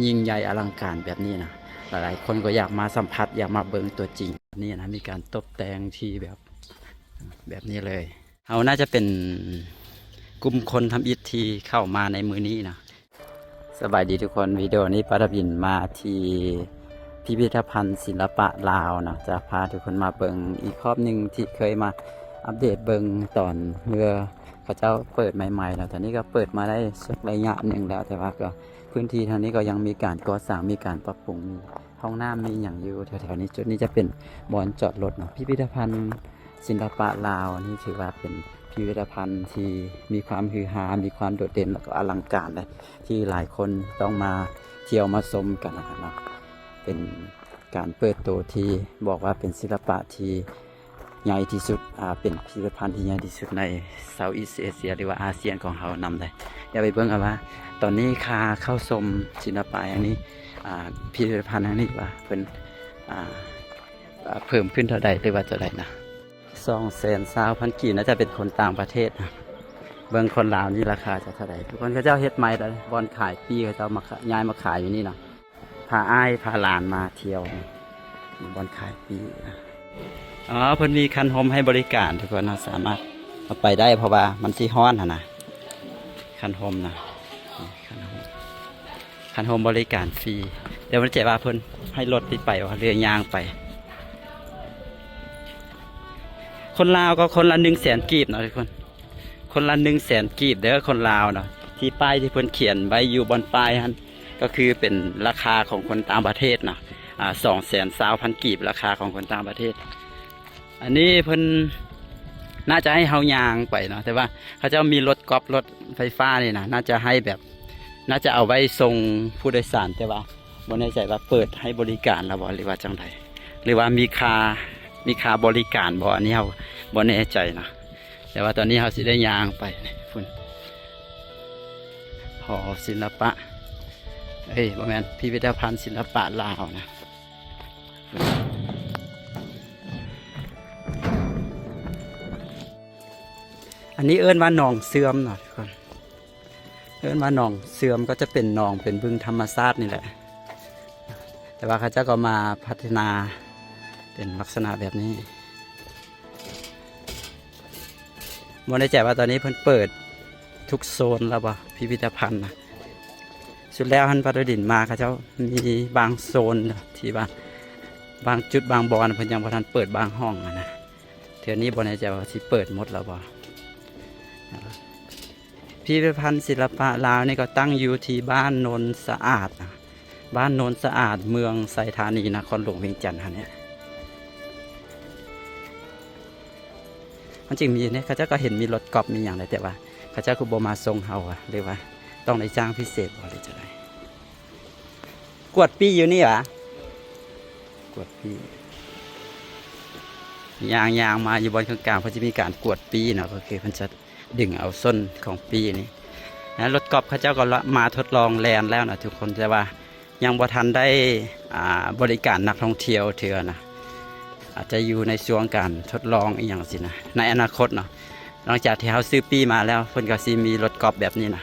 ຍິ່ງໃຫຍ່ອະລັງການແບບນີ້ນະ ຫຼາຍໆຄົນກໍຢາກມາສຳຜັດ ຢາກມາເບິ່ງຕົວຈິງ. ນີ້ນະ ມີການຕົບແຕ່ງທີ່ແບບ ແບບນີ້ເລີຍ. ເຮົາໜ້າຈະເປັນກຸ່ມຄົນທຳອິດທີ່ເຂົ້າມາໃນມື້ນີ້ນະ. ສະບາຍດີທຸກຄົນ, ວິດີໂອນີ້ປາດາບິນມາທີ່ພິພິທະພັນສິລະປະລາວເນາະ, ຈະພາທຸກຄົນມາເບິ່ງອີກຮອບໜຶ່ງ ທີ່ເຄີຍມາອັບເດດເບິ່ງຕອນເມື່ອເຂົາເຈົ້າເປີດໃໝ່ໆເນາະ. ຕອນນີ້ກໍເປີດມາໄດ້ສັກໄລຍະໜຶ່ງແລ້ວ, ແຕ່ວ່າກໍພື້ນທີ່ທາງນີ້ກໍຍັງມີການກໍ່ສ້າງ, ມີການປັບປຸງ, ມີຫ້ອງນ້ຳ, ມີຫຍັງຢູ່ແຖວໆນີ້. ຈຸດນີ້ຈະເປັນບ່ອນຈອດລົດເນາະ. ພິພິທະພັນ ສິລະປະລາວນີ້ຖືວ່າເປັນພິພິທະພັນທີ່ມີຄວາມຮືຮາ, ມີຄວາມໂດດເດັ່ນ ແລ້ວກໍອະລັງການເລີຍ ທີ່ຫຼາຍຄົນຕ້ອງມາທ່ຽວມາຊົມກັນນະຄັບເນາະ. ເປັນການເປີດໂຕທີ່ບອກວ່າເປັນສິລະປະທີ່ໃຫຍ່ທີ່ສຸດ, ອາ, ເປັນພິພິທະພັນທີ່ໃຫຍ່ທີ່ສຸດໃນ Southeast Asia ຫຼືວ່າອາຊຽນຂອງເຮົານຳເລີຍ. ດຽວໄປເບິ່ງເອົາວ່າ ຕອນນີ້ຄ່າເຂົ້າຊົມສິລະປະແຫ່ງນີ້, ອາ, ພິພິທະພັນແຫ່ງນີ້ວ່າເພິ່ນ, ອາ, ເພີ່ມຂຶ້ນເທົ່າໃດ ຫຼືວ່າເທົ່າໃດນະ? ສອງແສນຊາວພັນກີບ ໜ້າຈະເປັນຄົນຕ່າງປະເທດນະ. ເບິ່ງຄົນລາວນີ້ລາຄາຈະເທົ່າໃດ. ທຸກຄົນເຂົາເຈົ້າເຮັດໃໝ່ແລ້ວ, ບ່ອນຂາຍປີ້ເຂົາເຈົ້າມາຂະ ຍ້າຍມາຂາຍຢູ່ນີ້ເນາະ. ພາອ້າຍພາຫຼານມາທ່ຽວ ບ່ອນຂາຍປີ້ນະ. ອໍ ເພິ່ນມີຄັນຮົ່ມໃຫ້ບໍລິການ ທຸກຄົນເນາະ, ສາມາດເອົາໄປໄດ້ ເພາະວ່າມັນຊິຮ້ອນຫັ້ນນະ. ຄັນຮົ່ມນະ ຄັນຮົ່ມ ຄັນຮົ່ມບໍລິການຟຣີ. ແຕ່ບໍ່ແນ່ໃຈວ່າເພິ່ນໃຫ້ລົດຕິໄປບໍ່ ຫຼືຍ່າງໄປ. ຄົນລາວກໍຄົນລະໜຶ່ງແສນກີບເນາະທຸກຄົນ, ຄົນລະໜຶ່ງແສນກີບເດີ ຄົນລາວເນາະ. ທີ່ປ້າຍທີ່ເພິ່ນຂຽນໄວ້ຢູ່ບ່ອນປ້າຍຫັ້ນ ກໍຄືເປັນລາຄາຂອງຄົນຕ່າງປະເທດເນາະ, ອາ, ສອງແສນຊາວພັນກີບ ລາຄາຂອງຄົນຕ່າງປະເທດ. ອັນນີ້ເພິ່ນໜ້າຈະໃຫ້ເຮົາຍ່າງໄປເນາະ, ແຕ່ວ່າເຂົາເຈົ້າມີລົດກອບ ລົດໄຟຟ້ານີ້ນະ, ໜ້າຈະໃຫ້ແບບ ໜ້າຈະເອົາໄວ້ສົ່ງຜູ້ໂດຍສານ, ແຕ່ວ່າບໍ່ແນ່ໃຈວ່າເປີດໃຫ້ບໍລິການແລ້ວບໍ່ ຫຼືວ່າຈັ່ງໃດ ຫຼືວ່າມີຄ່າ ມີຄ່າບໍລິການບໍ່, ອັນນີ້ເຮົາບໍ່ແນ່ໃຈເນາະ. ແຕ່ວ່າຕອນນີ້ເຮົາຊິໄດ້ຍ່າງໄປພຸ້ນ ຫໍສິລະປະ, ເອີຍ ບໍ່ແມ່ນ, ພິພິທະພັນສິລະປະລາວນະ. ອັນນີ້ເອີ້ນວ່າໜອງເຊື່ອມເນາະທຸກຄົນ, ເອີ້ນວ່າໜອງເຊື່ອມ ກໍຈະເປັນໜອງ ເປັນບຶງທຳມະຊາດນີ້ແຫຼະ, ແຕ່ວ່າເຂົາເຈົ້າກໍມາພັດທະນາເປັນລັກສະນະແບບນີ້. ບໍ່ແນ່ໃຈວ່າຕອນນີ້ເພິ່ນເປີດທຸກໂຊນແລ້ວບໍ່ ພິພິທະພັນນະ. ສຸດແລ້ວຫັ້ນ ປາດາບິນມາ ເຂົາເຈົ້າມີບາງໂຊນທີ່ວ່າ ບາງຈຸດບາງບ່ອນເພິ່ນຍັງບໍ່ທັນເປີດບາງຫ້ອງຫັ້ນນະ. ເທື່ອນີ້ບໍ່ແນ່ໃຈວ່າຊິເປີດໝົດແລ້ວບໍ່. ພິພິທະພັນສິລະປະລາວນີ້ກໍຕັ້ງຢູ່ທີ່ບ້ານໂນນສະອາດນະ, ບ້ານໂນນສະອາດ ເມືອງໄຊທານີ ນະຄອນຫຼວງວຽງຈັນຫັ້ນແຫຼະ. ມັນຈຶ່ງມີເດ້ ເຂົາເຈົ້າກໍເຫັນມີລົດກອບມີຫຍັງເດ້ ແຕ່ວ່າເຂົາເຈົ້າຄືບໍ່ມາສົ່ງເຮົາຫວາ ຫຼືວ່າຕ້ອງໄດ້ຈ້າງພິເສດບໍ່ ຫຼືຈັ່ງໃດ? ກວດປີ້ຢູ່ນີ້ຫວາ? ກວດປີ້. ຍ່າງໆມາຢູ່ບ່ອນເຄິ່ງກາງ ເພິ່ນຈະມີການກວດປີ້ເນາະ, ກໍຄືເພິ່ນຈະດຶງເອົາສົ້ນຂອງປີ້ນີ້ນະ. ລົດກອບເຂົາເຈົ້າກໍມາທົດລອງແລ່ນແລ້ວນະທຸກຄົນ, ແຕ່ວ່າຍັງບໍ່ທັນໄດ້ ອ່າ ບໍລິການນັກທ່ອງທ່ຽວເທື່ອນະ. ອາດຈະຢູ່ໃນຊ່ວງການທົດລອງອີ່ຫຍັງຊີ້ນະ ໃນອະນາຄົດເນາະ. ຫຼັງຈາກທີ່ເຮົາຊື້ປີ້ມາແລ້ວ ເພິ່ນກໍຊິມີລົດກອບແບບນີ້ນະ,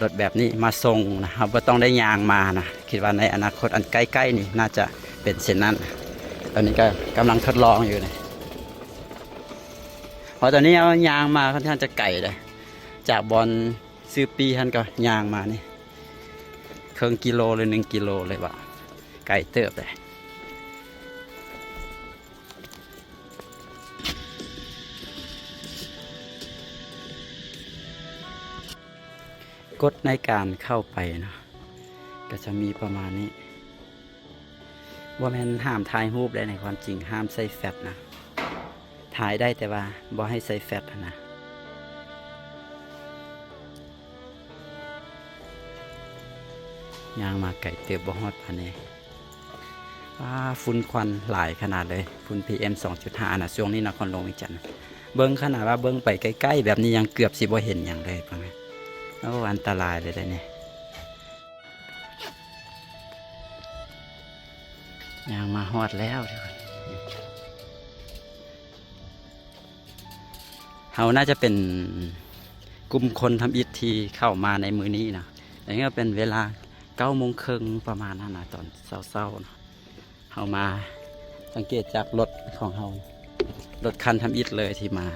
ລົດແບບນີ້ມາສົ່ງນະ, ເຮົາບໍ່ຕ້ອງໄດ້ຍ່າງມານະ. ຄິດວ່າໃນອະນາຄົດອັນໃກ້ໆນີ້ ໜ້າຈະເປັນເຊັ່ນນັ້ນ. ຕອນນີ້ກໍກຳລັງທົດລອງຢູ່ນີ້, ເພາະຕອນນີ້ເຮົາຍ່າງມາຄ່ອນຂ້າງຈະໄກເດ້, ຈາກບ່ອນຊື້ປີ້ຫັ້ນກໍຍ່າງມານີ້ ເຄິ່ງກິໂລ ຫຼື ໜຶ່ງກິໂລເລີຍວ່າ ໄກເຕີບເດ້. ກົດໃນການເຂົ້າໄປເນາະ ກໍຈະມີປະມານນີ້. ບໍ່ແມ່ນຫ້າມຖ່າຍຮູບໄດ້ໃນຄວາມຈິງ, ຫ້າມໃສ່ແຟລັດນະ. ຖ່າຍໄດ້ແຕ່ວ່າບໍ່ໃຫ້ໃສ່ແຟລັດຫັ້ນນະ. ຍ່າງມາໄກເຕີບ ບໍ່ຮອດປານໃດ. ອ້າ ຝຸ່ນຄວັນຫຼາຍຂະໜາດເລີຍ, ຝຸ່ນ ພີເອັມ ສອງຈຸດຫ້າ ນະ ຊ່ວງນີ້ນະຄອນຫຼວງວຽງຈັນ. ເບິ່ງຂະໜາດວ່າເບິ່ງໄປໃກ້ໆແບບນີ້ຍັງເກືອບຊິບໍ່ເຫັນຫຍັງເລີຍ. ໂອ້ ອັນຕະລາຍເລີຍເດ້ນີ້. ຍ່າງມາຮອດແລ້ວ ເຮົາໜ້າຈະເປັນກຸ່ມຄົນທຳອິດທີ່ເຂົ້າມາໃນມື້ນີ້ນະ. ອັນນີ້ກໍເປັນເວລາ ເກົ້າໂມງເຄິ່ງປະມານນັ້ນນະ ຕອນເຊົ້າໆນະ. ເຮົາມາສັງເກດຈາກລົດຂອງເຮົາ ລົດຄັນທຳອິດເລີຍທີ່ມາ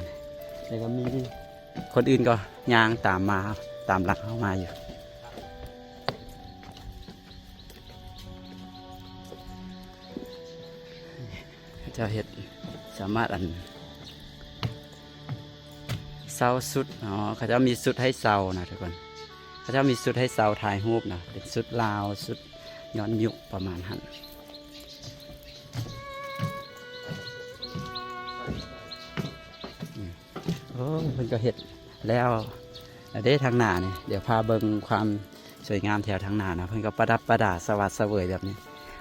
ແລ້ວກໍມີຄົນອື່ນກໍຍ່າງຕາມມາ ຕາມຫຼັງເຮົາມາຢູ່. ເຂົາເຈົ້າເຮັດ ສາມາດອັນ ເຊົ່າຊຸດ ອໍ ເຂົາເຈົ້າມີຊຸດໃຫ້ເຊົ່ານະທຸກຄົນ ເຂົາເຈົ້າມີຊຸດໃຫ້ເຊົ່າຖ່າຍຮູບນະ ເປັນຊຸດລາວ ຊຸດຍ້ອນຍຸກປະມານຫັ້ນ. ອືມ ໂອ້ ເພິ່ນກໍເຮັດແລ້ວເດ້ທາງໜ້ານີ້ ດຽວພາເບິ່ງຄວາມ ສວຍງາມແຖວທາງໜ້ານະ ເພິ່ນກໍປະດັບປະດາສະຫວັດສະເຫວີຍແບບນີ້.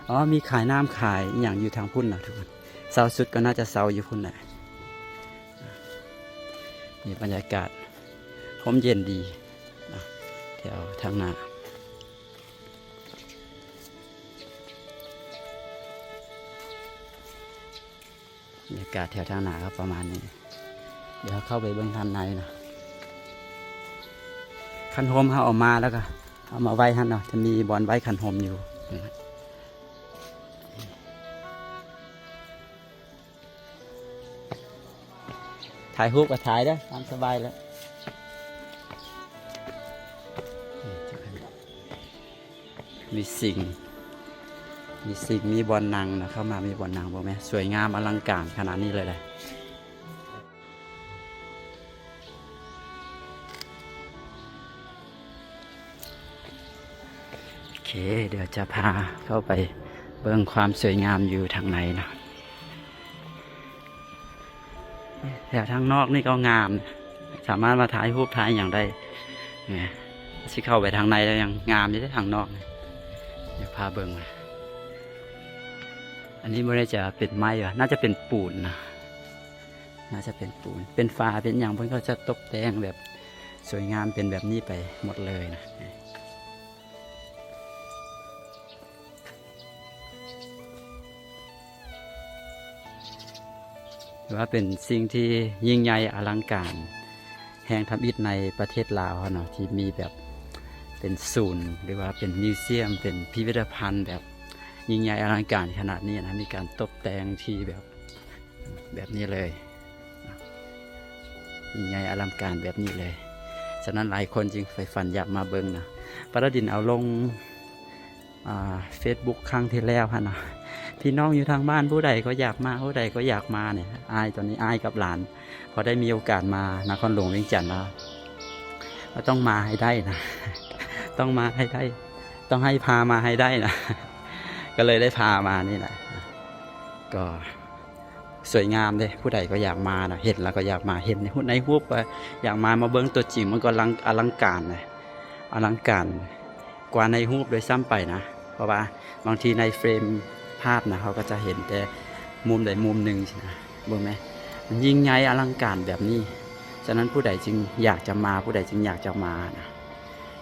ອໍ ມີຂາຍນ້ຳຂາຍອີ່ຫຍັງຢູ່ທາງພຸ້ນນະທຸກຄົນ ເຊົ່າຊຸດກໍໜ້າຈະເຊົ່າຢູ່ພຸ້ນແຫຼະ. ນີ້ບັນຍາກາດຮົ່ມເຢັນດີນະ ແຖວທາງໜ້າ ບັນຍາກາດແຖວທາງໜ້າກໍປະມານນີ້. ດຽວເຮົາເຂົ້າໄປເບິ່ງທາງໃນເນາະ ຄັນຮົ່ມເຮົາເອົາມາແລ້ວກໍເອົາມາໄວ້ຫັ້ນເນາະ ຈະມີບ່ອນໄວ້ຄັນຮົ່ມຢູ່. ຖ່າຍຮູບກໍຖ່າຍເດີ ຕາມສະບາຍເລີຍ. ມີຊິງ ມີຊິງ ມີບ່ອນນັ່ງນະ ເຂົ້າມາມີບ່ອນນັ່ງ ເບິ່ງແມ ສວຍງາມອະລັງການຂະໜາດນີ້ເລີຍແຫຼະ. ໂອເຄ ດຽວຈະພາເຂົ້າໄປເບິ່ງຄວາມສວຍງາມຢູ່ທາງໃນເນາະ. ແຖວທາງນອກນີ້ກໍງາມ ສາມາດມາຖ່າຍຮູບຖ່າຍຫຍັງໄດ້. ແມ່ນ ຊິເຂົ້າໄປທາງໃນແລ້ວຍັງງາມຢູ່ເດ້ທາງນອກນີ້. ດຽວພາເບິ່ງ ອັນນີ້ບໍ່ແນ່ໃຈວ່າເປັນໄມ້ຫວາ ໜ້າຈະເປັນປູນນະ ໜ້າຈະເປັນປູນ ເປັນຝາເປັນຫຍັງ ເພິ່ນກໍຈະຕົບແຕ່ງແບບສວຍງາມເປັນແບບນີ້ໄປໝົດເລີຍນະ. ຖືວ່າເປັນສິ່ງທີ່ຍິ່ງໃຫຍ່ອະລັງການແຫ່ງທຳອິດໃນປະເທດລາວເຮົາເນາະ ທີ່ມີແບບເປັນສູນ ຫຼືວ່າເປັນມິວຊຽມ ເປັນພິພິທະພັນແບບຍິ່ງໃຫຍ່ອະລັງການຂະໜາດນີ້ນະ ມີການຕົບແຕ່ງທີ່ແບບ ແບບນີ້ເລີຍ ຍິ່ງໃຫຍ່ອະລັງການແບບນີ້ເລີຍ. ສະນັ້ນຫຼາຍຄົນຈຶ່ງໃຝ່ຝັນຢາກມາເບິ່ງນະ. ປາລາດິນເອົາລົງ ອ່າ ເຟສບຸກຄັ້ງທີ່ແລ້ວຫັ້ນນະ ພີ່ນ້ອງຢູ່ທາງບ້ານຜູ້ໃດກໍຢາກມາ ຜູ້ໃດກໍຢາກມານີ້ ອ້າຍ ຕອນນີ້ອ້າຍກັບຫຼານ ພໍໄດ້ມີໂອກາດມານະຄອນຫຼວງວຽງຈັນແລ້ວ ກໍຕ້ອງມາໃຫ້ໄດ້ນະ ຕ້ອງມາໃຫ້ໄດ້ ຕ້ອງໃຫ້ພາມາໃຫ້ໄດ້ນະ ກໍເລີຍໄດ້ພາມານີ້ແຫຼະ. ກໍ ສວຍງາມເດ້ ຜູ້ໃດກໍຢາກມານະ ເຫັນແລ້ວກໍຢາກມາ ເຫັນໃນຮູບ ໃນຮູບກໍຢາກມາ ມາເບິ່ງຕົວຈິງ ມັນກໍລັງ ອະລັງການນະ ອະລັງການກວ່າໃນຮູບດ້ວຍຊ້ຳໄປນະ ເພາະວ່າບາງທີໃນເຟຣມພາບນະ ເຮົາກໍຈະເຫັນແຕ່ມຸມໃດມຸມໜຶ່ງຊີ້ນະ ເບິ່ງແມ ມັນຍິ່ງໃຫຍ່ອະລັງການແບບນີ້. ສະນັ້ນຜູ້ໃດຈຶ່ງຢາກຈະມາ ຜູ້ໃດຈຶ່ງຢາກຈະມານະ.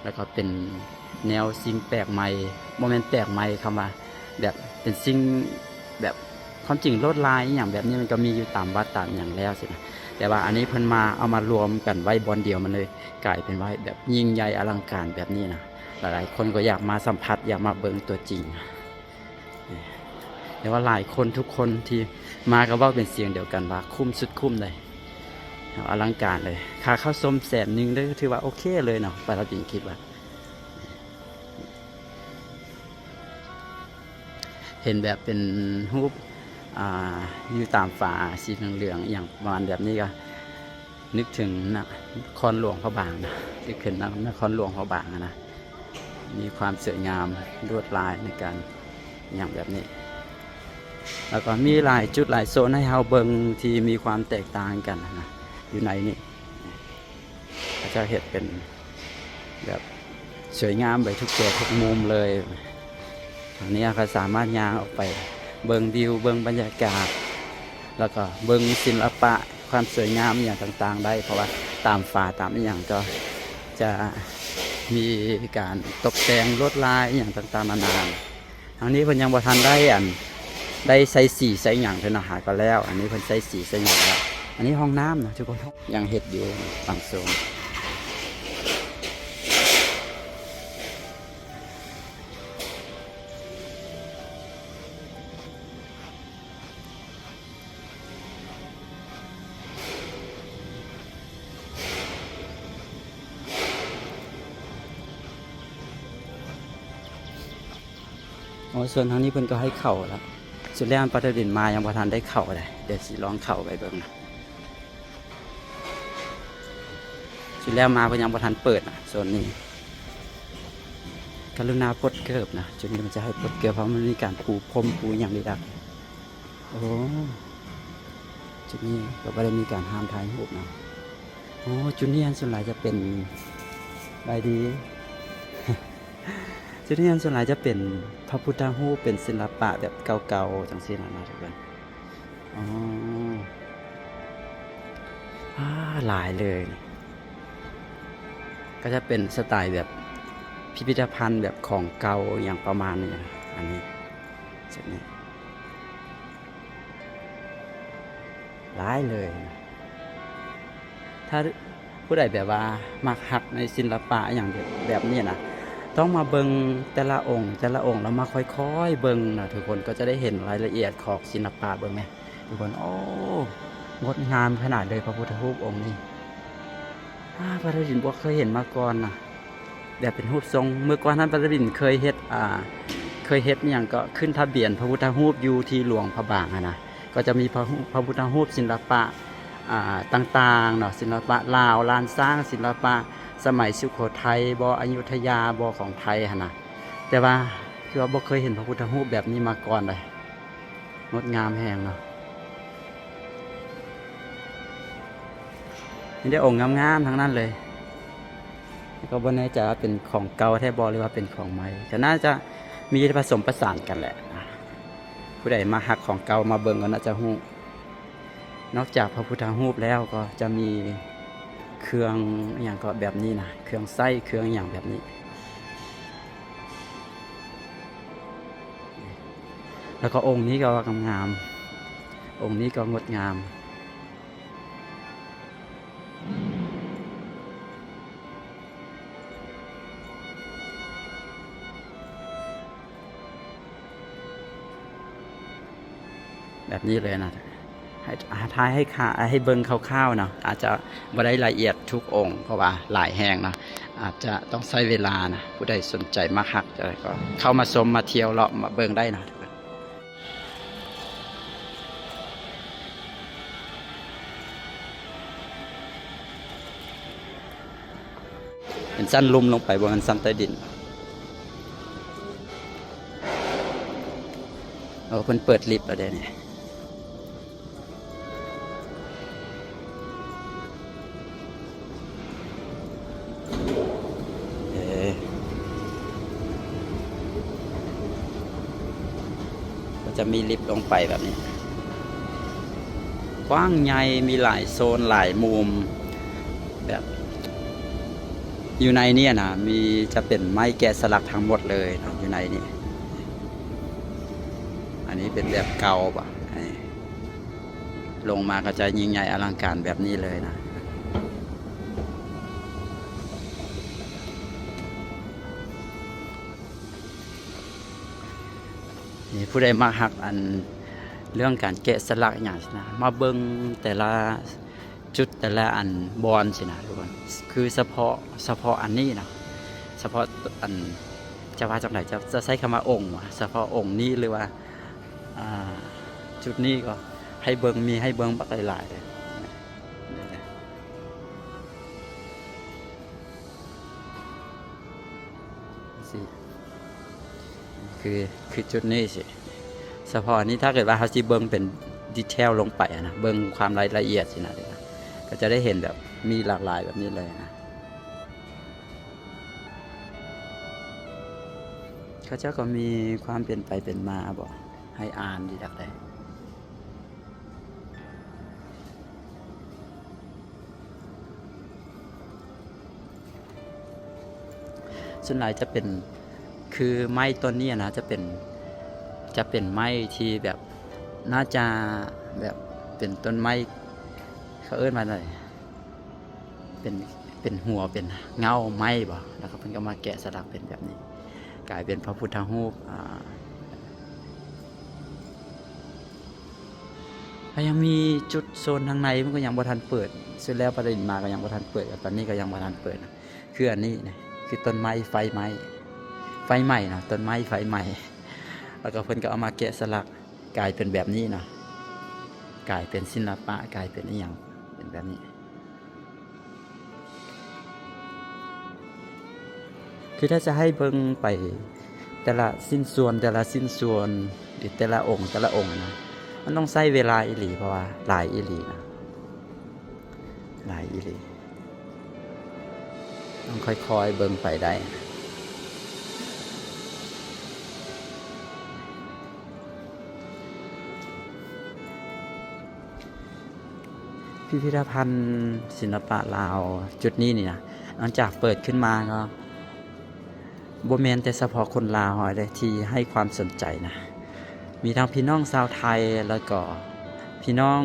ແລ້ວກໍເປັນແນວສິ່ງແປກໃໝ່ ບໍ່ແມ່ນແປກໃໝ່ ຄຳວ່າແບບເປັນສິ່ງແບບ ຄວາມຈິງລວດລາຍອີ່ຫຍັງແບບນີ້ມັນກໍມີຢູ່ຕາມວັດຕາມຫຍັງແລ້ວຊີ້ນະ ແຕ່ວ່າອັນນີ້ເພິ່ນມາ ເອົາມາລວມກັນໄວ້ບ່ອນດຽວ ມັນເລີຍກາຍເປັນວ່າແບບຍິ່ງໃຫຍ່ອະລັງການແບບນີ້ນະ. ຫຼາຍໆຄົນກໍຢາກມາສຳຜັດ ຢາກມາເບິ່ງຕົວຈິງ. ແຕ່ວ່າຫຼາຍຄົນ ທຸກຄົນທີ່ມາກໍເວົ້າເປັນສຽງດຽວກັນວ່າຄຸ້ມສຸດຄຸ້ມເລີຍ ອະລັງການເລີຍ. ຄ່າເຂົ້າຊົມແສນໜຶ່ງເດີ ຖືວ່າໂອເຄເລີຍເນາະ ປາລາດິນຄິດວ່າ ເຫັນແບບເປັນຮູບ ອ່າ ຢູ່ຕາມຝາສີເຫຼືອງໆ ອີ່ຫຍັງປະມານແບບນີ້ ກໍນຶກເຖິງນະຄອນຫຼວງພະບາງນະ ນຶກເຖິງນະ ນະຄອນຫຼວງພະບາງນະ. ມີຄວາມສວຍງາມລວດລາຍໃນການຫຍັງແບບນີ້ ແລ້ວກໍມີຫຼາຍຈຸດຫຼາຍໂຊນໃຫ້ເຮົາເບິ່ງທີ່ມີຄວາມແຕກຕ່າງກັນນະ ຢູ່ໃນນີ້ ເຂົາເຈົ້າເຮັດເປັນແບບສວຍງາມໄປທຸກແຈທຸກມຸມເລີຍ. ທາງນີ້ເຮົາກໍສາມາດຍ່າງອອກໄປເບິ່ງວິວ ເບິ່ງບັນຍາກາດ ແລ້ວກໍເບິ່ງສິລະປະ ຄວາມສວຍງາມອີ່ຫຍັງຕ່າງໆໄດ້ ເພາະວ່າຕາມຝາຕາມອີ່ຫຍັງກໍຈະມີການຕົບແຕ່ງລວດລາຍອີ່ຫຍັງຕ່າງໆນານາ. ທາງນີ້ເພິ່ນຍັງບໍ່ທັນໄດ້ ອັນ ໄດ້ໃສ່ສີໃສ່ຫຍັງເທື່ອນະ ຫາກໍແລ້ວ. ອັນນີ້ເພິ່ນໃສ່ສີໃສ່ຫຍັງແລ້ວ. ອັນນີ້ຫ້ອງນ້ຳນະທຸກຄົນ ຍັງເຮັດຢູ່ບາງໂຊນ. ໂອ້ ສ່ວນທາງນີ້ເພິ່ນກໍໃຫ້ເຂົ້າແລ້ວ. ສຸດແລ້ວປາຕະດິນມາຍັງບໍ່ທັນໄດ້ເຂົ້າເດ້. ດຽວຊິລອງເຂົ້າໄປເບິ່ງນະ. ສຸດແລ້ວມາເພິ່ນຍັງບໍ່ທັນເປີດນະ ໂຊນນີ້. ກະລຸນາປົດເກີບນະ. ຈຸດນີ້ມັນຈະໃຫ້ປົດເກີບ ເພາະມັນມີການປູພົມປູຫຍັງດີດາ. ໂອ້ ຈຸດນີ້ກໍບໍ່ໄດ້ມີການຫ້າມຖ່າຍຮູບນະ. ໂອ້ ຈຸດນີ້ອັນສ່ວນຫຼາຍຈະເປັນ ສະບາຍດີ. ຈຸດນີ້ອັນສ່ວນຫຼາຍຈະເປັນພະພຸດທະຮູບ ເປັນສິລະປະແບບເກົ່າໆ ຈັ່ງຊີ້ນະ ນະທຸກຄົນ. ອໍ ອາ ຫຼາຍເລີຍ. ກໍຈະເປັນສະໄຕແບບພິພິທະພັນ ແບບຂອງເກົ່າ ອີ່ຫຍັງປະມານນີ້ນະ. ອັນນີ້ ຈຸດນີ້ ຫຼາຍເລີຍ. ຖ້າຜູ້ໃດແບບວ່າມັກຮັກໃນສິລະປະອີ່ຫຍັງແບບນີ້ນະ ຕ້ອງມາເບິ່ງແຕ່ລະອົງ ແຕ່ລະອົງ ແລ້ວມາຄ່ອຍໆເບິ່ງນະທຸກຄົນ ກໍຈະໄດ້ເຫັນລາຍລະອຽດຂອງສິລະປະ. ເບິ່ງແມະທຸກຄົນ ໂອ້ ງົດງາມຂະໜາດເລີຍ ພະພຸດທະຮູບອົງນີ້. ອາ ປາຕະດິນບໍ່ເຄີຍເຫັນມາກ່ອນນະ ແບບເປັນຮູບຊົງ. ເມື່ອກ່ອນນັ້ນປາຕະດິນເຄີຍເຮັດ ອ່າ ເຄີຍເຮັດອີ່ຫຍັງ ກໍຂຶ້ນທະບຽນພະພຸດທະຮູບຢູ່ທີ່ຫຼວງພະບາງຫັ້ນນະ. ກໍຈະມີພະຮູບ ພະພຸດທະຮູບ ສິລະປະ ອ່າ ຕ່າງໆເນາະ ສິລະປະລາວ ລ້ານຊ້າງ ສິລະປະສະໄໝສຸໂຂໄທບໍ ອະຍຸທະຍາບໍ ຂອງໄທຫັ້ນນະ. ແຕ່ວ່າຄືວ່າບໍ່ເຄີຍເຫັນພະພຸດທະຮູບແບບນີ້ມາກ່ອນເລີຍ. ງົດງາມແຮງເນາະ. ມີແຕ່ອົງງາມໆທັງນັ້ນເລີຍ. ແຕ່ກໍບໍ່ແນ່ໃຈວ່າເປັນຂອງເກົ່າແທ້ບໍ່ ຫຼືວ່າເປັນຂອງໃໝ່. ກໍໜ້າຈະມີປະສົມປະສານກັນແຫຼະນະ. ຜູ້ໃດມັກຮັກຂອງເກົ່າມາເບິ່ງກໍໜ້າຈະຮູ້. ນອກຈາກພະພຸດທະຮູບແລ້ວ ກໍຈະມີເຄື່ອງອີ່ຫຍັງກໍແບບນີ້ນະ, ເຄື່ອງໃຊ້ ເຄື່ອງອີ່ຫຍັງແບບນີ້. ແລ້ວກໍອົງນີ້ກໍງາມໆ, ອົງນີ້ກໍງົດງາມ. ແບບນີ້ເລີຍນະ, ໃຫ້ ຖ່າຍໃຫ້ ໃຫ້ເບິ່ງຄ່າວໆເນາະ, ອາດຈະບໍ່ໄດ້ລະອຽດທຸກອົງ ເພາະວ່າຫຼາຍແຮງເນາະ, ອາດຈະຕ້ອງໃຊ້ເວລານະ. ຜູ້ໃດສົນໃຈມັກຮັກ ກໍເຂົ້າມາຊົມ ມາທ່ຽວເລາະ ມາເບິ່ງໄດ້ເນາະ. ເປັນຊັ້ນລຸ່ມລົງໄປ, ບໍ່ແມ່ນຊັ້ນໃຕ້ດິນ. ໂອ້ ເພິ່ນເປີດລິບແລ້ວເດ້ນີ້. ເອີ ກໍຈະມີລິບລົງໄປແບບນີ້, ກວ້າງໃຫຍ່, ມີຫຼາຍໂຊນ, ຫຼາຍມຸມ, ແບບຢູ່ໃນນີ້ນະ ມີ ຈະເປັນໄມ້ແກະສະຫຼັກທັງໝົດເລີຍເນາະ ຢູ່ໃນນີ້. ອັນນີ້ເປັນແບບເກົ່າບໍ? ອັນນີ້ ລົງມາກໍຈະຍິ່ງໃຫຍ່ອະລັງການແບບນີ້ເລີຍນະ. ນີ້ ຜູ້ໃດມັກຮັກອັນເລື່ອງການແກະສະຫຼັກອີ່ຫຍັງຊີ້ນະ, ມາເບິ່ງແຕ່ລະຈຸດ ແຕ່ລະອັນບ່ອນຊີ້ນະທຸກຄົນ, ຄືສະເພາະ ສະເພາະອັນນີ້ນະ, ສະເພາະອັນ ຈະວ່າຈັ່ງໃດ ຈະ ຈະໃຊ້ຄຳວ່າອົງຫວາ? ສະເພາະອົງນີ້ ຫຼືວ່າ ອ່າ ຈຸດນີ້ກໍໃຫ້ເບິ່ງ ມີໃຫ້ເບິ່ງບັກຫຼາຍໆເລີຍ. ຊີ້ ຄື ຄືຈຸດນີ້ຊີ້ ສະເພາະອັນນີ້ ຖ້າເກີດວ່າເຮົາຊິເບິ່ງເປັນດີເທວລົງໄປຫັ້ນນະ, ເບິ່ງຄວາມລາຍລະອຽດຊີ້ນະ, ກໍຈະໄດ້ເຫັນແບບມີຫຼາກຫຼາຍແບບນີ້ເລີຍນະ. ເຂົາເຈົ້າກໍມີຄວາມເປັນໄປເປັນມາບໍ ໃຫ້ອ່ານດີດາກໄດ້. ສ່ວນຫຼາຍຈະເປັນ ຄືໄມ້ຕົ້ນນີ້ນະ ຈະເປັນ ຈະເປັນໄມ້ທີ່ແບບ ໜ້າຈະແບບເປັນຕົ້ນໄມ້ ເຂົາເອີ້ນວ່າໃດ? ເປັນ ເປັນຫົວ ເປັນເຫງົ້າໄມ້ບໍ? ແລ້ວກໍເພິ່ນກໍມາແກະສະຫຼັກເປັນແບບນີ້ ກາຍເປັນພະພຸດທະຮູບ. ອາ ແລ້ວຍັງມີຈຸດໂຊນທາງໃນ ມັນກໍຍັງບໍ່ທັນເປີດ, ສຸດແລ້ວປາຕະດິນມາກໍຍັງບໍ່ທັນເປີດ, ຕອນນີ້ກໍຍັງບໍ່ທັນເປີດ. ຄືອັນນີ້ນະ ຄືຕົ້ນໄມ້ໄຟໄໝ້ ໄຟໃໝ່ເນາະ, ຕົ້ນໄມ້ໄຟໃໝ່. ແລ້ວກໍເພິ່ນກໍເອົາມາແກະສະຫຼັກກາຍເປັນແບບນີ້ເນາະ, ກາຍເປັນສິລະປະ ກາຍເປັນອີ່ຫຍັງ ເປັນແບບນີ້. ຄືຖ້າຈະໃຫ້ເບິ່ງໄປແຕ່ລະຊິ້ນສ່ວນ ແຕ່ລະຊິ້ນສ່ວນ ຫຼື ແຕ່ລະອົງ ແຕ່ລະອົງນະ ມັນຕ້ອງໃຊ້ເວລາອີ່ຫຼີ ເພາະວ່າຫຼາຍອີ່ຫຼີນະ. ຫຼາຍອີ່ຫຼີ ຕ້ອງຄ່ອຍໆເບິ່ງໄປໄດ້. ພິພິທະພັນສິລະປະລາວຈຸດນີ້ນີ້ນະ ຫຼັງຈາກເປີດຂຶ້ນມາກໍ ບໍ່ແມ່ນແຕ່ສະເພາະຄົນລາວເຮົາເດ້ທີ່ໃຫ້ຄວາມສົນໃຈນະ, ມີທັງພີ່ນ້ອງຊາວໄທ ແລ້ວກໍພີ່ນ້ອງ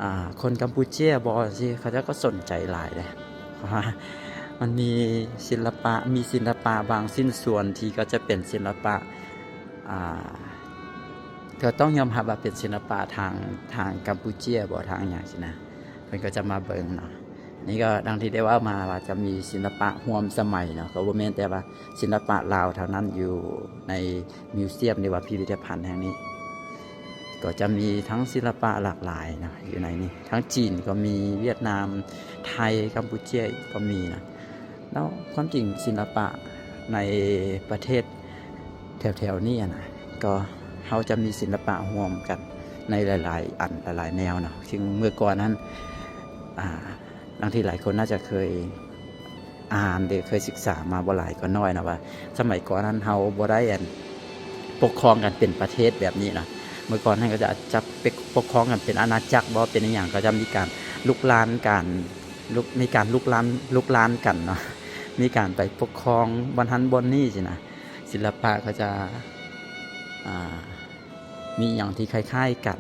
ອ່າ ຄົນກຳປູເຈຍບໍ ຈັ່ງຊີ້ ເຂົາເຈົ້າກໍສົນໃຈຫຼາຍເດ້ ເພາະວ່າມັນມີສິລະປະ ມີສິລະປະບາງຊິ້ນສ່ວນທີ່ກໍຈະເປັນສິລະປະ ອ່າ ກໍຕ້ອງຍອມຮັບວ່າເປັນສິລະປະທາງ ທາງກຳປູເຈຍບໍ ທາງຫຍັງຊີ້ນະ ເພິ່ນກໍຈະມາເບິ່ງເນາະ. ນີ້ກໍດັ່ງທີ່ໄດ້ເວົ້າມາວ່າຈະມີສິລະປະຮ່ວມສະໄໝເນາະ, ກໍບໍ່ແມ່ນແຕ່ວ່າສິລະປະລາວເທົ່ານັ້ນ ຢູ່ໃນມິວຊຽມ ຫຼືວ່າພິພິທະພັນແຫ່ງນີ້ ກໍຈະມີທັງສິລະປະຫຼາກຫຼາຍເນາະ ຢູ່ໃນນີ້, ທັງຈີນກໍມີ, ຫວຽດນາມ, ໄທ, ກຳປູເຈຍກໍມີນະ. ແລ້ວຄວາມຈິງສິລະປະໃນປະເທດແຖວໆນີ້ນະ ກໍເຮົາຈະມີສິລະປະຮ່ວມກັນໃນຫຼາຍໆອັນ ຫຼາຍໆແນວເນາະ, ຊຶ່ງເມື່ອກ່ອນນັ້ນ ອ່າ ດັ່ງທີ່ຫຼາຍຄົນໜ້າຈະເຄີຍອ່ານ ຫຼື ເຄີຍສຶກສາມາບໍ່ຫຼາຍກໍໜ້ອຍນະ ວ່າສະໄໝກ່ອນນັ້ນເຮົາບໍ່ໄດ້ ອັນ ປົກຄອງກັນເປັນປະເທດແບບນີ້ນະ. ເມື່ອກ່ອນນັ້ນເຂົາຈະ ຈະປົກຄອງກັນເປັນອານາຈັກບໍ ເປັນອີ່ຫຍັງ ກໍຈະມີການລຸກລານ ການ ລຸກ ມີການລຸກລານ ລຸກລານກັນເນາະ, ມີການໄປປົກຄອງບ່ອນຫັ້ນບ່ອນນີ້ຊີ້ນະ. ສິລະປະເຂົາຈະ ອ່າ ມີຫຍັງທີ່ຄ້າຍໆກັນ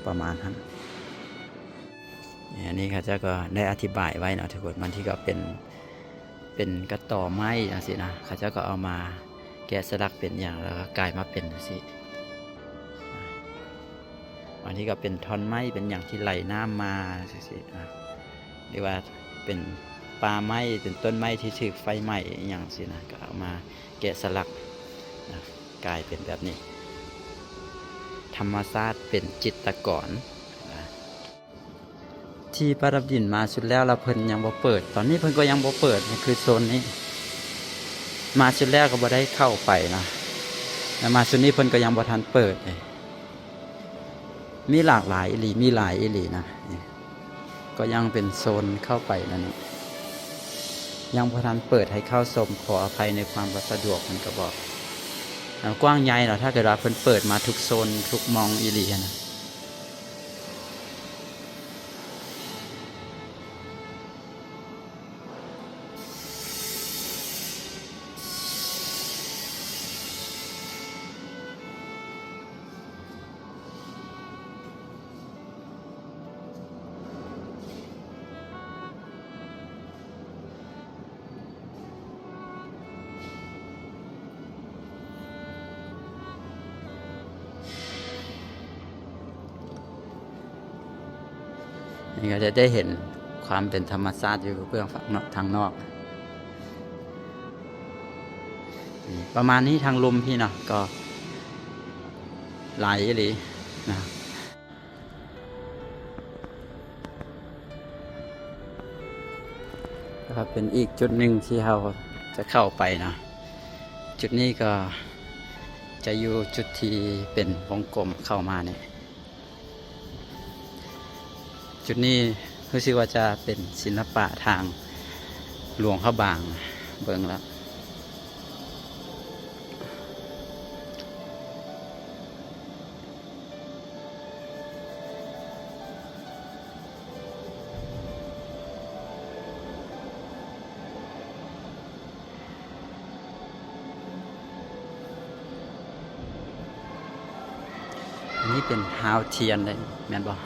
ປະມານນັ້ນ. ອັນນີ້ເຂົາເຈົ້າກໍໄດ້ອະທິບາຍໄວ້ເນາະທຸກຄົນ, ບາງທີກໍເປັນ ເປັນກະຕໍໄມ້ຈັ່ງຊີ້ນະ, ເຂົາເຈົ້າກໍເອົາມາແກະສະຫຼັກເປັນຫຍັງ ແລ້ວກໍກາຍມາເປັນຈັ່ງຊີ້. ບາງທີກໍເປັນທ່ອນໄມ້ເປັນຫຍັງທີ່ໄຫຼນ້ຳມາຈັ່ງຊີ້ນະ, ຫຼືວ່າເປັນປ່າໄມ້ ເປັນຕົ້ນໄມ້ທີ່ຖືກໄຟໄໝ້ອີ່ຫຍັງຊີ້ນະ, ກໍເອົາມາແກະສະຫຼັກນະ ກາຍເປັນແບບນີ້. ທຳມະຊາດເປັນຈິດຕະກອນນະ. ທີ່ປະດັບດິນມາຊຸດແລ້ວ ແລ້ວເພິ່ນຍັງບໍ່ເປີດ, ຕອນນີ້ເພິ່ນກໍຍັງບໍ່ເປີດ, ນີ້ຄືໂຊນນີ້ ມາຊຸດແລ້ວກໍບໍ່ໄດ້ເຂົ້າໄປນະ, ແລ້ວມາຊຸດນີ້ເພິ່ນກໍຍັງບໍ່ທັນເປີດເດ້. ມີຫຼາກຫຼາຍອີ່ຫຼີ ມີຫຼາຍອີ່ຫຼີນະ, ນີ້ກໍຍັງເປັນໂຊນເຂົ້າໄປນະ, ນີ້ຍັງບໍ່ທັນເປີດໃຫ້ເຂົ້າຊົມ, ຂໍອະໄພໃນຄວາມບໍ່ສະດວກ, ເພິ່ນກໍບອກ ມັນກວ້າງໃຫຍ່ເນາະ, ຖ້າເກີດວ່າເພິ່ນເປີດມາທຸກໂຊນທຸກໝ່ອງອີ່ຫຼີຫັ້ນນະ. ນີ້ກໍຈະໄດ້ເຫັນຄວາມເປັນທຳມະຊາດຢູ່ເບື້ອງຝັ່ງນອກ ທາງນອກ. ນີ້ ປະມານນີ້ທາງລຸ່ມພີ້ເນາະ, ກໍຫຼາຍອີ່ຫຼີນະ. ແລ້ວກໍເປັນອີກຈຸດໜຶ່ງທີ່ເຮົາຈະເຂົ້າໄປເນາະ, ຈຸດນີ້ກໍຈະຢູ່ຈຸດທີ່ເປັນວົງກົມເຂົ້າມານີ້. ຈຸດນີ້ຮູ້ສຶກວ່າຈະເປັນສິລະປະທາງຫຼວງພະບາງ, ເບິ່ງແລ້ວ. ອັນນີ້ເປັນຮາວທຽນເດ້ ແມ່ນບໍ່?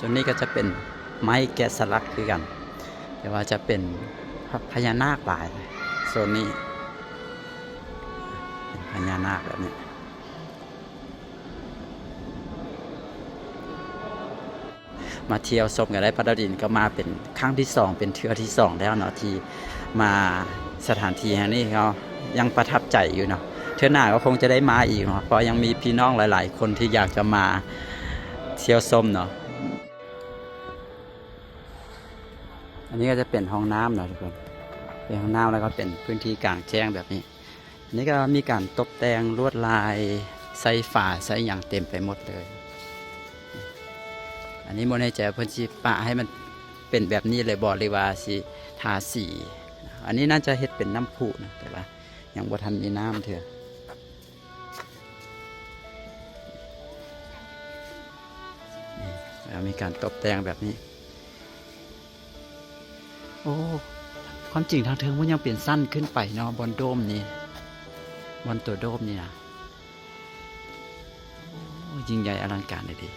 ສ່ວນນີ້ກໍຈະເປັນໄມ້ແກະສະຫຼັກຄືກັນ, ແຕ່ວ່າຈະເປັນພະ ພະຍານາກຫຼາຍ. ໂຊນນີ້ເປັນພະຍານາກແບບນີ້. ມາທ່ຽວຊົມກັນໄດ້. ປາດາວດິນກໍມາເປັນຄັ້ງທີສອງ ເປັນເທື່ອທີສອງແລ້ວເນາະ ທີ່ມາ ສະຖານທີ່ແຫ່ງນີ້ເຮົາຍັງປະທັບໃຈຢູ່ເນາະ ເທື່ອໜ້າກໍຄົງຈະໄດ້ມາອີກເນາະ ເພາະຍັງມີພີ່ນ້ອງຫຼາຍໆຄົນທີ່ຢາກຈະມາທ່ຽວຊົມເນາະ. ອັນນີ້ກໍຈະເປັນຫ້ອງນ້ຳເນາະທຸກຄົນ ເປັນຫ້ອງນ້ຳ ແລ້ວກໍເປັນພື້ນທີ່ກາງແຈ້ງແບບນີ້. ອັນນີ້ກໍມີການຕົບແຕ່ງລວດລາຍ ໃສ່ຝາໃສ່ຫຍັງເຕັມໄປໝົດເລີຍ. ອັນນີ້ບໍ່ແນ່ໃຈວ່າເພິ່ນຊິປະໃຫ້ມັນເປັນແບບນີ້ເລີຍບໍ່ ຫຼືວ່າຊິທາສີ. ອັນນີ້ໜ້າຈະເຮັດເປັນນ້ຳພຸນະ ແຕ່ວ່າຍັງບໍ່ທັນມີນ້ຳເທື່ອ. ນີ້ ແລ້ວມີການຕົບແຕ່ງແບບນີ້. ໂອ້ ຄວາມຈິງທາງເທິງມັນຍັງເປັນຊັ້ນຂຶ້ນໄປເນາະ ບ່ອນໂດມນີ້ ບ່ອນຕົວໂດມນີ້ນະ. ໂອ້ ຍິ່ງໃຫຍ່ອະລັງການອີ່ຫຼີ.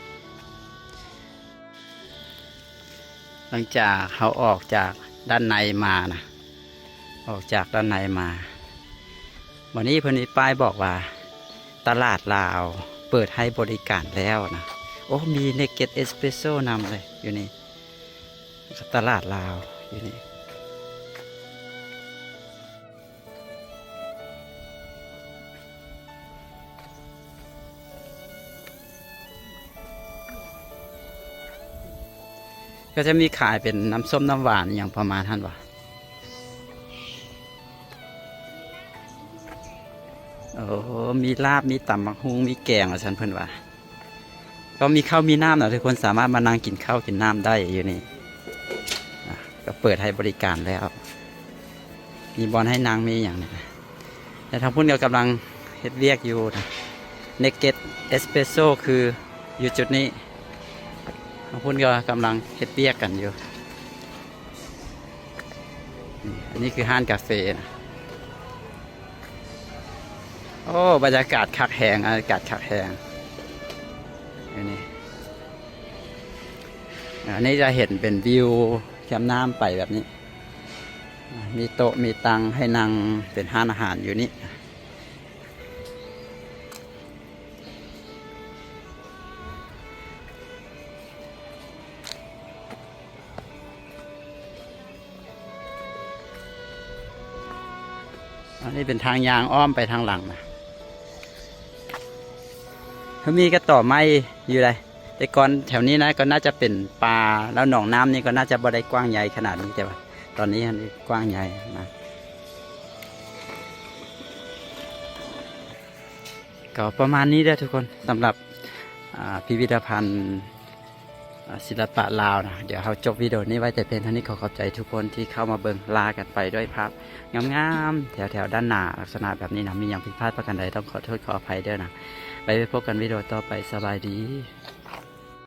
ຫຼັງຈາກເຮົາອອກຈາກດ້ານໃນມານະ ອອກຈາກດ້ານໃນມາ ວັນນີ້ເພິ່ນມີປ້າຍບອກວ່າ ຕະຫຼາດລາວເປີດໃຫ້ບໍລິການແລ້ວນະ. ໂອ້ ມີເນກເກັດເອສເປຣສໂຊນຳເລີຍຢູ່ນີ້ ຕະຫຼາດລາວຢູ່ນີ້. ກໍຈະມີຂາຍເປັນນ້ຳສົ້ມນ້ຳຫວານອີ່ຫຍັງປະມານຫັ້ນບໍ? ໂອ້ ມີລາບ ມີຕຳບັກຫຸ່ງ ມີແກງ ວ່າຊັ້ນເພິ່ນວ່າ. ກໍມີເຂົ້າມີນ້ຳນະ ທຸກຄົນສາມາດມານັ່ງກິນເຂົ້າກິນນ້ຳໄດ້ຢູ່ນີ້ ອ່າ ກໍເປີດໃຫ້ບໍລິການແລ້ວ ມີບ່ອນໃຫ້ນັ່ງ ມີຫຍັງນີ້ນະ. ແຕ່ທາງພຸ້ນກໍກຳລັງເຮັດວຽກຢູ່ນະ ເນກເກັດເອສເປຣສໂຊຄືຢູ່ຈຸດນີ້ ທາງພຸ້ນກໍກຳລັງເຮັດວຽກກັນຢູ່. ນີ້ ອັນນີ້ຄືຮ້ານກາເຟນະ. ໂອ້ ບັນຍາກາດຄັກແຮງ ອາກາດຄັກແຮງ ອັນນີ້ ອັນນີ້ຈະເຫັນເປັນວິວແຄມນ້ຳໄປແບບນີ້ ມີໂຕະມີຕັ່ງໃຫ້ນັ່ງ ເປັນຮ້ານອາຫານຢູ່ນີ້. ອັນນີ້ເປັນທາງຍ່າງອ້ອມໄປທາງຫຼັງນະ ເຂົາມີກະຕໍໄມ້ຢູ່ໃດ. ແຕ່ກ່ອນແຖວນີ້ນະ ກໍໜ້າຈະເປັນປ່າ ແລ້ວໜອງນ້ຳນີ້ກໍໜ້າຈະບໍ່ໄດ້ກວ້າງໃຫຍ່ຂະໜາດນີ້ ແຕ່ວ່າຕອນນີ້ມັນກວ້າງໃຫຍ່ນະ. ກໍປະມານນີ້ເດີທຸກຄົນ ສຳລັບ ອ່າ ພິພິທະພັນ ອາ ສິລະປະລາວນະ. ດຽວເຮົາຈົບວິດີໂອນີ້ໄວ້ແຕ່ພຽງເທົ່ານີ້. ຂໍຂອບໃຈທຸກຄົນທີ່ເຂົ້າມາເບິ່ງ. ລາກັນໄປດ້ວຍພາບງາມໆ ແຖວໆດ້ານໜ້າ ລັກສະນະແບບນີ້ນະ. ມີຫຍັງຜິດພາດປະການໃດ ຕ້ອງຂໍໂທດຂໍອະໄພເດີນະ. ໄວ້ພົບກັນວິດີໂອຕໍ່ໄປ. ສະບາຍດີ.